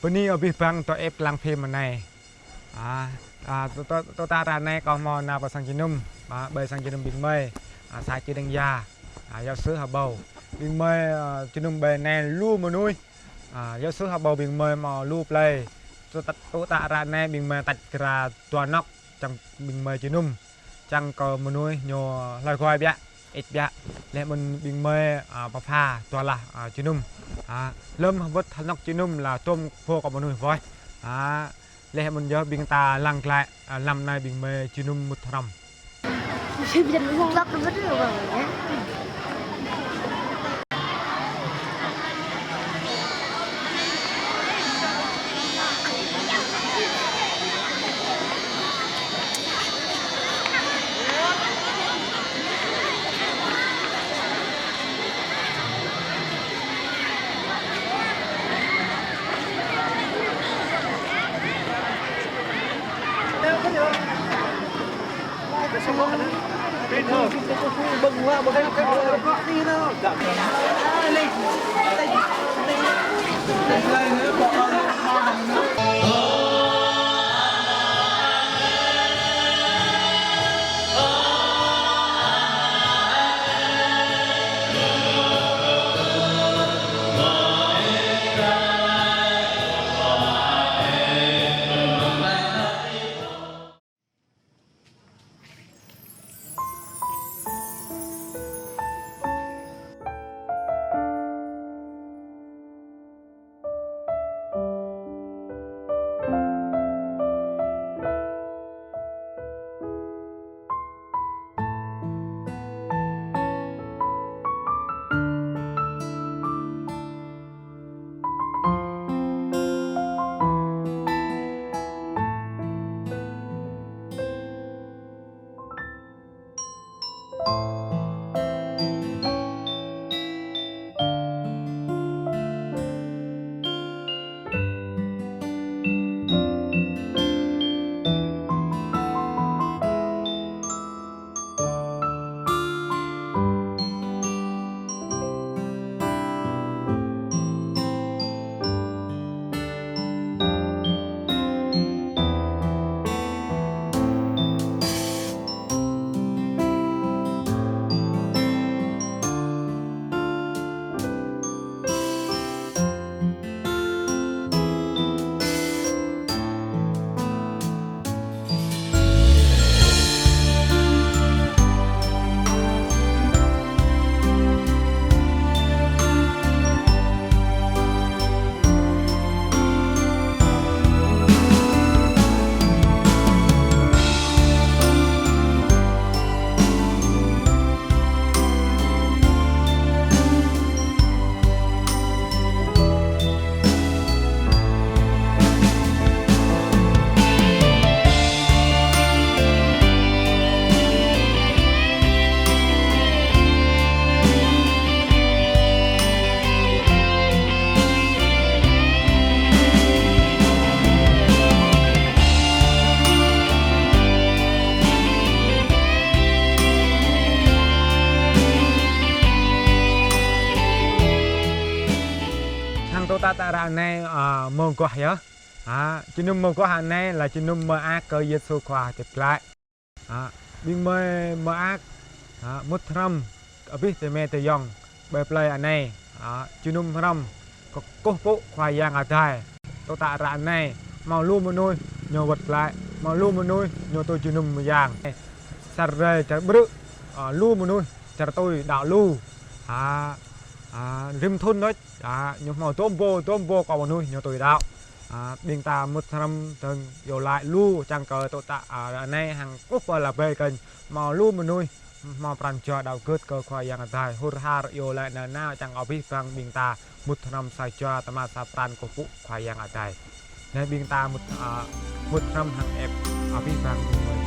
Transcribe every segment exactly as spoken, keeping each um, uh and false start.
Bơni abih bang dŏ ĕp lăng phim anai. A, a, tơ, tơ, tơ ta ră anai kâo hmâo nao pơ sang jơnum, a, ƀơi sang jơnum ƀing gơmơi, a, xã Chư Đeng Ya, a, giáo xứ Hơbâu. Ƀing gơmơi, a, jơnum ƀơi anai lu mơnuih, a, giáo xứ Hơbâu ƀing gơmơi hmâo lu plơi. Tơ, tơ, tơ ta ră anai ƀing gơmơi tač kra dua anŏ, čang ƀing gơmơi jơnum, čang kơ mơnuih ñu hlơi goi biă, ĕč biă. Leh mơ̆n ƀing gơmơi, a, pơpha dua lah, a, jơnum. A, lơ̆m wơ̆t hơnŏk jơnum la tôm pô kơ mơnuih wơih. A, leh mơ̆n yơh ƀing ta lăng glaĭ, a, lăm anai ƀing gơmơi jơnum mŭt hrŏm. Hăng tơ ta ră anai, a, mơguah yơh. A, jơnum mơguah anai la jơnum mơak kơ Yêsu Khua hơdip glaĭ. A, ƀing gơmơi mơak, a, mŭt hrŏm, abih tơmĕ tơyŏng ƀơi plơi anai, a, jơnum hrŏm kơkuh pơpŭ Khua Yang Adai. Tơ ta ră anai hmâo lu mơnuih ñu wơ̆t glaĭ, hmâo lu mơnuih ñu tui jơnum mơyang. Sa hrơi čar ƀrư̆, a, lu mơnuih čar tui đaŏ lu. A, a, rĭm thŭn đôč, a, ñu hmâo tôm pô, tôm pô kơ mơnuih ñu tui đaŏ. A, ƀing ta mŭt hrŏm dơ̆ng iâu laĭ lu čang kơ tơ ta, a, anai hăng kơkuh pơala ƀơi kơnh hmâo lu mơnuih hmâo pran jua đaŏ gưt kơ Khua Yang Adai, hur har iâu laĭ nanao čang abih bang ƀing ta mŭt hrŏm sa jua tơma sa pran kơkuh pơpŭ Khua Yang Adai. Anai ƀing ta mŭt, a, mŭt hrŏm hăng ĕp abih bang ƀing gơmơi.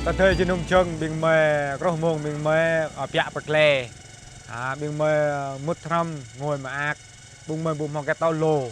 Tơdơi jơnum jơng ƀing mơi, truh mông ƀing mơi, ơ, piă pơklĕ. Ơ, ƀing mơi, ơ, mŭt hrŏm ngui mơak. Ƀing mơi ƀu hmâo kơ tơlô.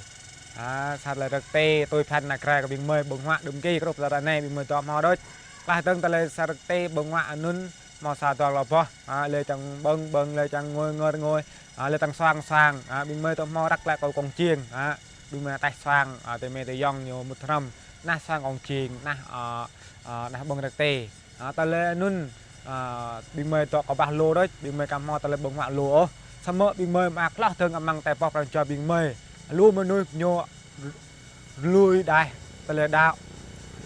Ơ, sa tơlơi rơ̆k tê, tui phăn ană krê kơ ƀing mơi, ƀơ̆ng huă đưm ki, truh tơlơi anai ƀing mơi dŏ hmâo đôč. Klah dơ̆ng tơlơi sa rơ̆k tê, ƀơ̆ng huă anŭn, hmâo sa dŏ lŏ boh. Ơ, lĕ čang ƀơ̆ng, ƀơ̆ng lĕ čang ngui, ngui, ngui. Ơ, lĕ čang suang, suang. Ơ, ƀing mơi dŏ hmâo răk lĕ kơ kông čiêng. Ơ, ƀing mơi ataih suang, ơ, tơmĕ tơyŏng ñu mŭt hrŏm. Nah suang kông čiêng, nah, ơ, ơ, nah ƀơ̆ng rơ̆k tê. Ơ, tơlơi anŭn, ơ, ƀing mơi dŏ kơ bah lô đôč, ƀing mơi aka hmâo tơlơi ƀơ̆ng huă lô ôh. Samơ̆ ƀing mơi mơak hloh dơ̆ng amăng tơlơi boh pran jua ƀing mơi. Lu mơnuih ñu lui đaih tơlơi đaŏ.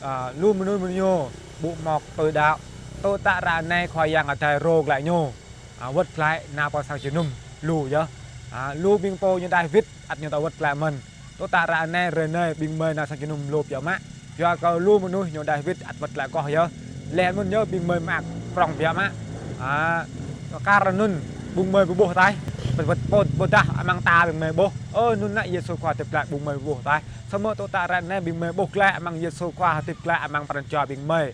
Ơ, lu mơnuih mơnuih ñu ƀu hmâo tui đaŏ. Tơ̆ tă ră anai Khua Yang Adai rô glaĭ ñu. Ơ, wơ̆t glaĭ nao pơ sang jơnum lu yơh. Ơ, lu ƀing pô ñu đaih wĭt ăt ñu ta wơ̆t glaĭ mơ̆n. Tơ̆ tă ră anai hrơi anai ƀing mơi nao sang jơnum lu biă mă. Yua kơ lu mơnuih ñu đaih wĭt ăt wơ̆t glaĭ koh yơh. Lĕ mơ̆n yơh ƀing mơi mơak prŏng biă mă. Ơ, kar anŭn ƀing mơi ƀu ƀuh ataih. Wơ̆t, wơ̆t, ƀôdah amăng ta ƀing mơi ƀuh. Ơ, anŭn ană Yêsu Khua hơdip glaĭ ƀing mơi ƀu ƀuh ataih. Samơ̆ tơ̆ tă ră anai ƀing mơi ƀuh glaĭ amăng Yêsu Khua hơdip glaĭ amăng pran jua ƀing mơi.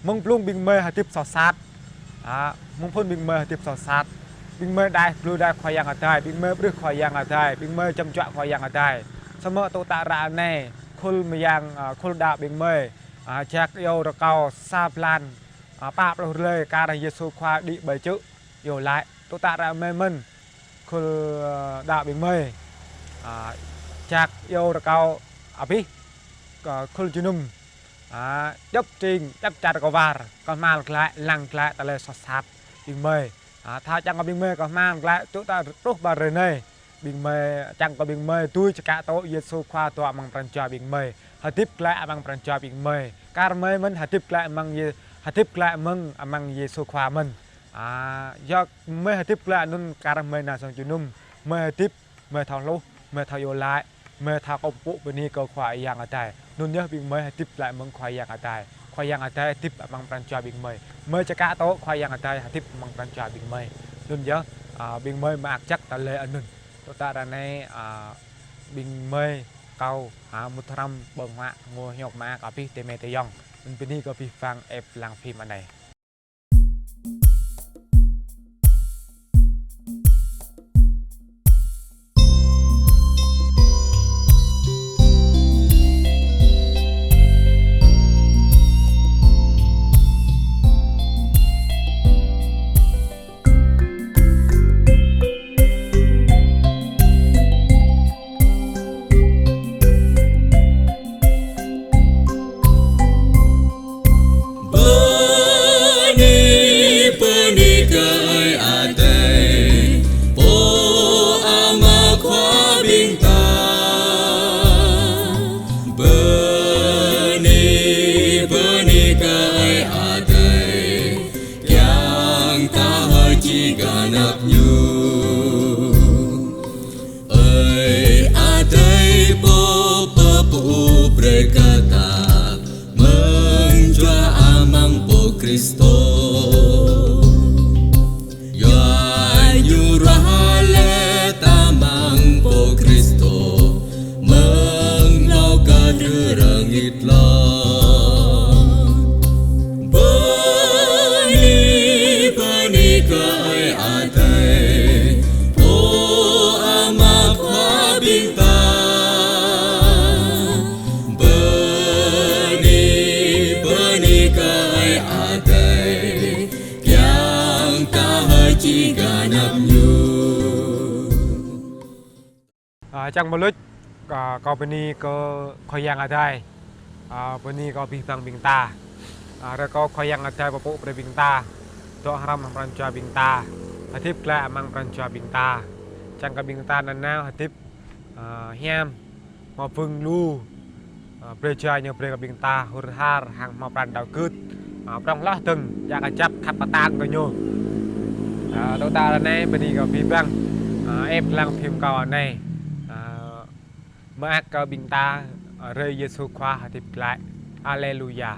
Mơ̆ng blung ƀing mơi hơdip soh sat. Ơ, mơ̆ng phŭn ƀing mơi hơdip soh sat. Ƀing mơi đaih, lui đaih Khua Yang Adai, ƀing mơi ƀrưh Khua Yang Adai, ƀing mơi čăm čuă Khua Yang Adai. Samơ̆ tơ̆ tă ră anai, khul mơyang, ơ, khul đaŏ ƀing mơi, ơ, jak iâu rơkâo sa blan, ơ, pă pluh hrơi kar Yêsu Khua đĭ ƀơi čư̆ iâu laĭ. Tơ̆ tă ră anai mơ̆n, khul, ơ, đaŏ ƀing mơi, ơ, jak iâu rơkâo abih, ơ, khul jơnum. Ơ, djŏp tring, djŏp čar kơwar, kơhma̱l glaĭ, lăng glaĭ tơlơi soh sat ƀing mơi. Ơ, thâo čang kơ ƀing mơi kơhma̱l glaĭ, tơ̆ tă truh pơ hrơi anai. Ƀing mơi, čang kơ ƀing mơi dưi čơkă tŭ Yêsu Khua dŏ amăng pran jua ƀing mơi. Hơdip glaĭ amăng pran jua ƀing mơi. Kar mơi mơ̆n hơdip glaĭ amăng Yê-, hơdip glaĭ mơ̆ng amăng Yêsu Khua mơ̆n. Ơ, yua mơi hơdip glaĭ anŭn kar mơi nao sang jơnum. Mơi hơdip, mơi thâo hluh, mơi thâo iâu laĭ, mơi thâo kơkuh pơpŭ bơni kơ Khua Yang Adai. Anŭn yơh ƀing mơi hơdip glaĭ mơ̆ng Khua Yang Adai. Khua Yang Adai hơdip amăng pran jua ƀing mơi. Mơi čơkă tŭ Khua Yang Adai hơdip amăng pran jua ƀing mơi. Anŭn yơh, ơ, ƀing mơi mơak jak tơlơi anŭn. Tơ̆ tă ră anai, ơ, ƀing mơi kâo, ơ, mŭt hrŏm ƀơ̆ng huă ngui hơñŏk mơak abih tơmĕ tơyŏng. Anŭn bơni kơ abih bang ĕp lăng phim anai. Bơni, bơni kơ Ơi Adai, Pô Ama Khua ƀing ta. Bơni, bơni kơ Ơi Adai, kiăng ta hơči gơnăp Ñu. Ơi Adai Pô pơpŭ brơi kơ ta mơ̆ng jua amăng Pô Kristô. Yua Ñu ruah lĕ ta amăng Pô Kristô mơ̆ng hlâo kơ tơlơi rơngit lŏn. Bơni, bơni kơ Ơi Adai, Pô Ama Khua ƀing ta. Bơni, bơni kơ Ơi Adai, kiăng ta hơči gơnăp Ñu. Ơ, čang mơluč, ơ, kâo bơni kơ Khua Yang Adai, ơ, bơni kơ abih bang ƀing ta. Ơ, rơkâo Khua Yang Adai pơpŭ brơi ƀing ta, dŏ hrŏm amăng pran jua ƀing ta, hơdip glaĭ amăng pran jua ƀing ta. Čang kơ ƀing ta nanao hơdip, ơ, hiam, hmâo bưng lu, ơ, brơi jua Ñu brơi kơ ƀing ta hur har hăng hmâo pran đaŏ gưt. Ơ, prŏng hloh dơ̆ng, jak kơjăp khăp kơtang kơ Ñu. Ơ, tơ̆ tă ră anai bơni kơ abih bang, ơ, ĕp lăng phim kâo anai. Ơ, mơak kơ ƀing ta, ơ, hrơi Yêsu Khua hơdip glaĭ. Haleluya.